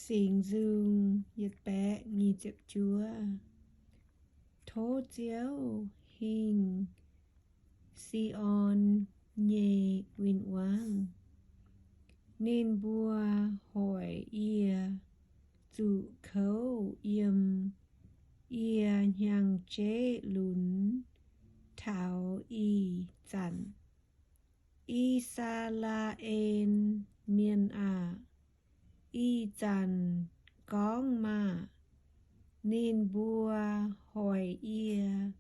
Singx Nzung. Tov Ziouv hingh Si^on nyei win-wangv. Ninh mbuo hoic yie zuqc kouv yiem yie hnyangx-jeiv lunx taux ih zanc. I^saa^laa^en Mienh aah! Ih zanc gorngv maah! Ninh mbuo hoic yie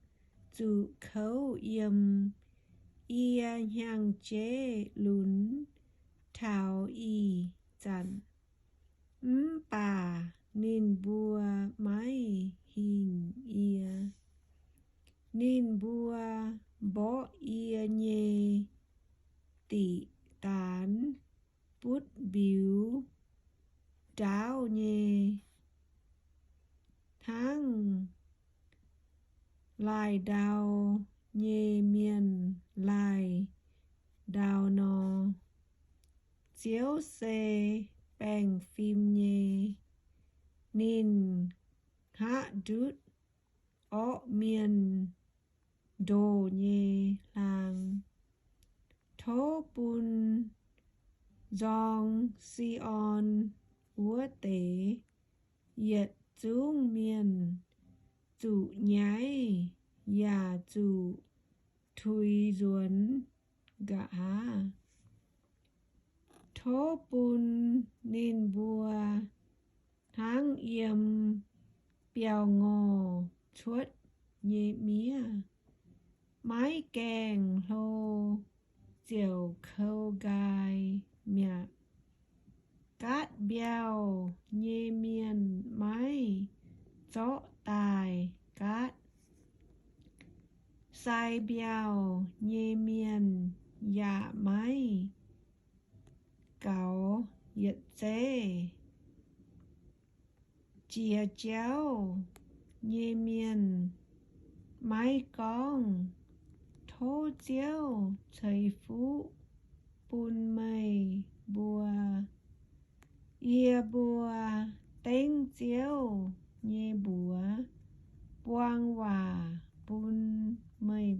zuqc kouv yiem yie hnyangx-jeiv lunx taux ih zanc, mv baac ninh mbuo maiv hingh yie. Ninh mbuo mborqv yie nyei diqc daanx butv mbiuz ndaauv nyei, hnangv laaih ndau nyei mienh laaih ndau nor. Ziouv se baengh fim nyei. Ninh hngaqv ndutv orqv mienh ndoh nyei hlaang. Tov bun nzorng Si^on wuov deix yietc zungv mienh zuqc nyaiv yaac zuqc tuix nzuonx nqa'haav. Tov bun ninh mbuo hnangv yiem biauv-ngorh cuotv nyei miev, maiv gaengh hlo ziouc kou nqaai mi'aqv. Gaatv mbiauh nyei mienh maiv zorqv daaih gaatv, sai mbiauh nyei mienh yaac maiv gaux yietc zeiv. Jiex jauv nyei mienh maiv gorngv, Tov Ziouv ceix fuqv bun meih mbuo. Yie mbuo dengv Ziouv nyei mbuox buang waac bun meih